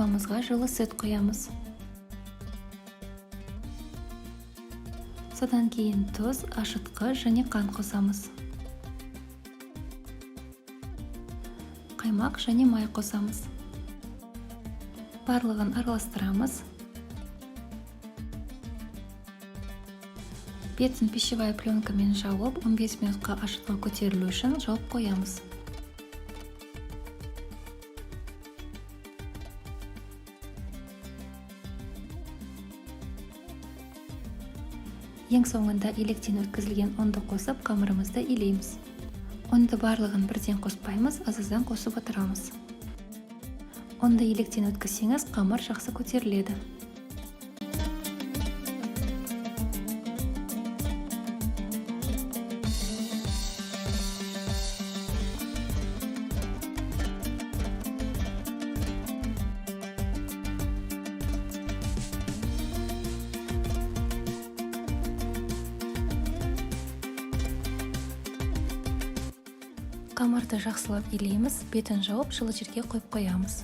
Сорпамызға жылы сүт құямыз. Содан кейін тұз, ашытқы және қант қосамыз. Қаймақ және май қосамыз. Барлығын араластырамыз. Бетін пищевая пленкамен жауып, 15 минутқа ашытқы көтерілу үшін жауып қоямыз. Ең соңында електен өткізілген ұнды қосып, қамырымызды илейміз. Ұнды барлығын бірден қоспаймыз, аз-аздан қосып отырамыз. Ұнды електен өткізсеңіз, қамыр жақсы көтеріледі. Қамырды жақсылап илейміз, бетін жауып, жылы жерге қойып қоямыз.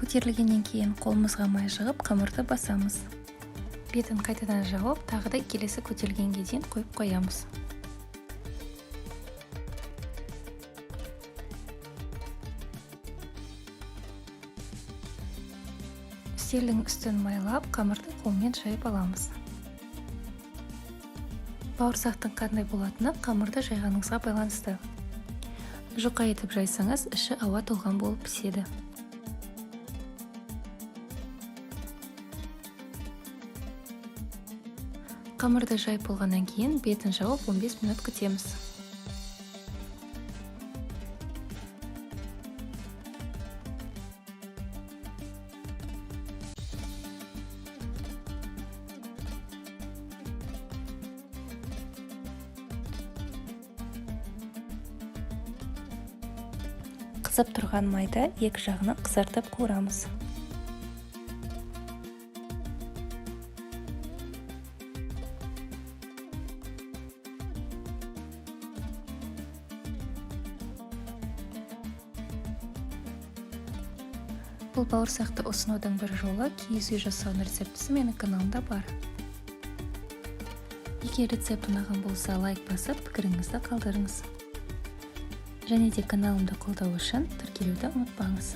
Көтерілгеннен кейін қолымызға май жағып, қамырды басамыз. Бетін қайтадан жауып, тағы да келесі көтерілгенге дейін қойып қоямыз. Үстелдің үстін майлап, қамырды қолмен жайып аламыз. Бауырсақтың қандай болатыны қамырды жайғаныңызға байланысты. Жұқа етіп жайсаңыз, іші ауа толған болып піседі. Қамырды жайып болғаннан кейін бетін жауып 15 минут күтеміз. Қызып тұрған майда екі жағынан қызартып қуырамыз. Бұл бауырсақты ұсынудың бір жолы киіз үй жасаудың рецептісі менің каналымда бар. Егер рецепт ұнаған болса, лайк басып, пікіріңізді қалдырыңыз. Және де каналымды қолдау үшін тіркелуді ұмытпаңыз.